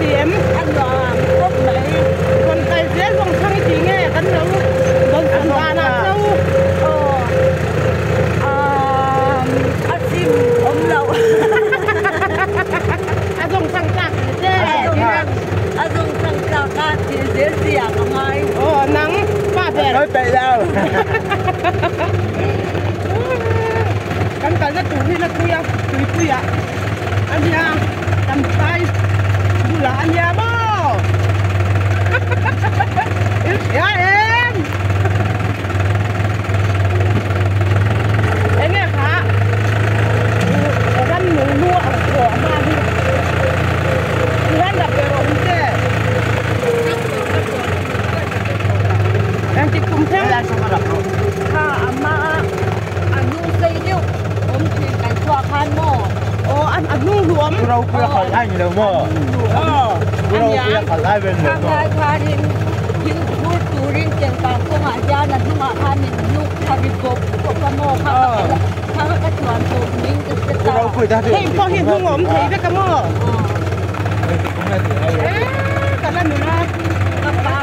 ti em? A nuam khawp mai. Rawn kal zel vawng chhang i ti nge kan lo dawnsawn danah cho. Aw a chim awm loh. A zawng chhang tlak ti che. A zawng chhang tlak a ti zel chi ah ka ngai. Aw nang pa ber. Ka sawi peih lo. Kan kalna tur hi la tui a, tuipuiah a nia, kan phai bulah a nia maw? In hria em? Enge kha ram nung nu ang thaw hma hi tihian dap ve rawh che. Engtik kum thleng? Kha a hma a a hnung sei deuh awm thin kan chhuah khan maw? Aw a hnung hlu awm. Pu Ropuia khalh ai ni lo maw? Aw Pu Ropuia khalh ai ve ni lo maw? Khang lai khanin thil phur turin chengkang kawngah hian a hnungah khan min hnuk thla ri bawk bawk a maw? Kha ka kha ka chuan tawp ning ka hre ta. Hei pawh hi hnung a awm thei vek a maw? Eee ka la nula. Ka pa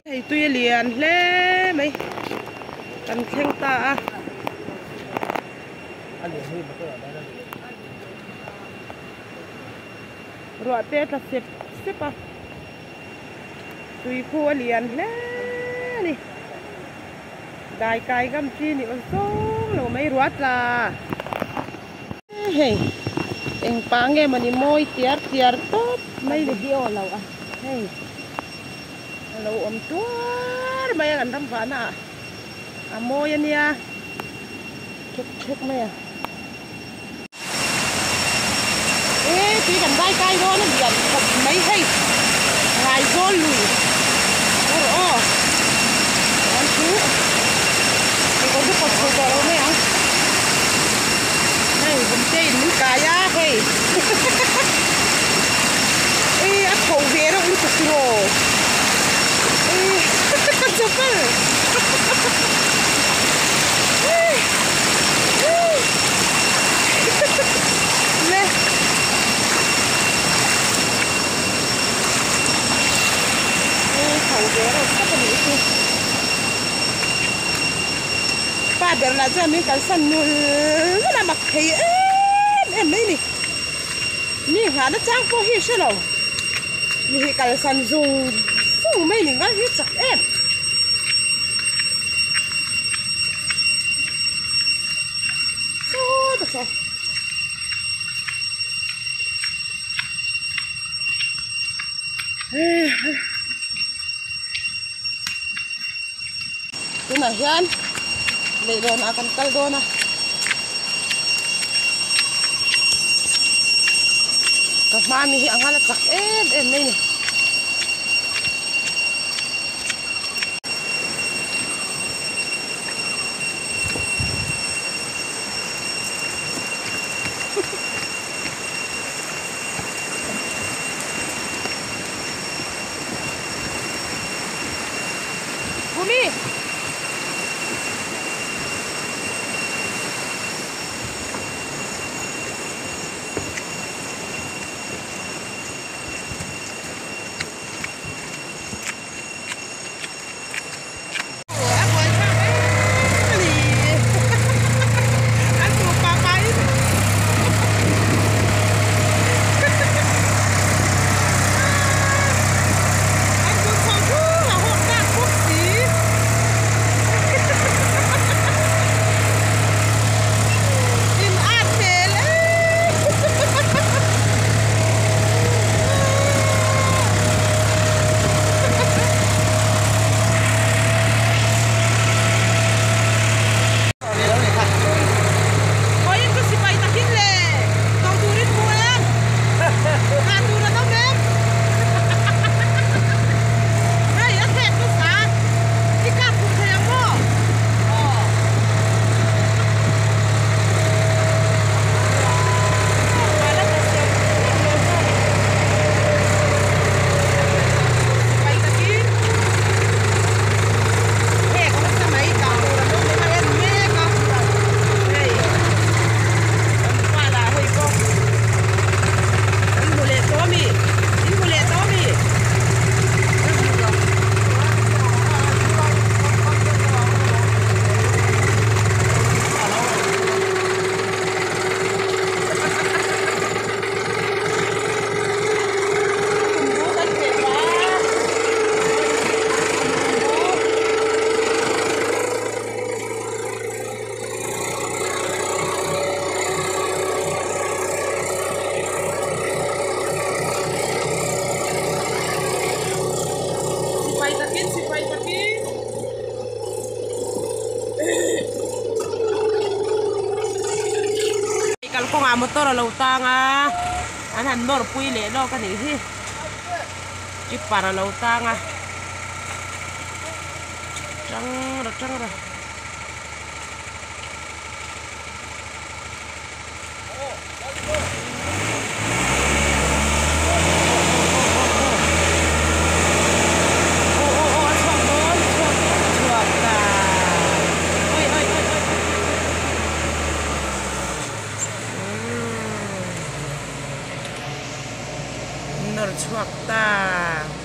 Hei tui a lian hle mai kan thleng ta a. Ruah te a tla sep sep a tui khu a lian hle a ni dai kai ngam chi ni awm sawng lo mai ruah tla hei eng pa nge mawni mawi tiar tiar tawp mai ni hei a lo awm tuar mai a kan ram vahna ah a mawi a nia thuk thuk mai a. E tui kan vai kai dawn a lian khawp mai hei Ngaizawl lui awr aw chuan chu kekawr chu kawt chho tawh lo mai ang hei vawmte in min kai a hei e a tho ve reuh lutuk tiraw e chapal Le tho ve reuh tak a nih chu pa ber lah chuan min kalsan nul nul a mak thei em em mai a ni mi nghahna chang pawh hi hre lo mi hi kalsan zung zung mai a ni ngai hi chak em. Saw ta saw. Tunah hian leihlawn ah kan kal dawn a. Ka hma mi hi a nghal a chak em em mai a ni. Bhumi! A buai thlak em a ni an duh pah pahin an duh chho thu a hawk tak bawk si. motor a lo tang a an han nawr pui leh lawk a nih hi tipper a lo tang a tang rawh tang rawh. Nawr chhuak ta.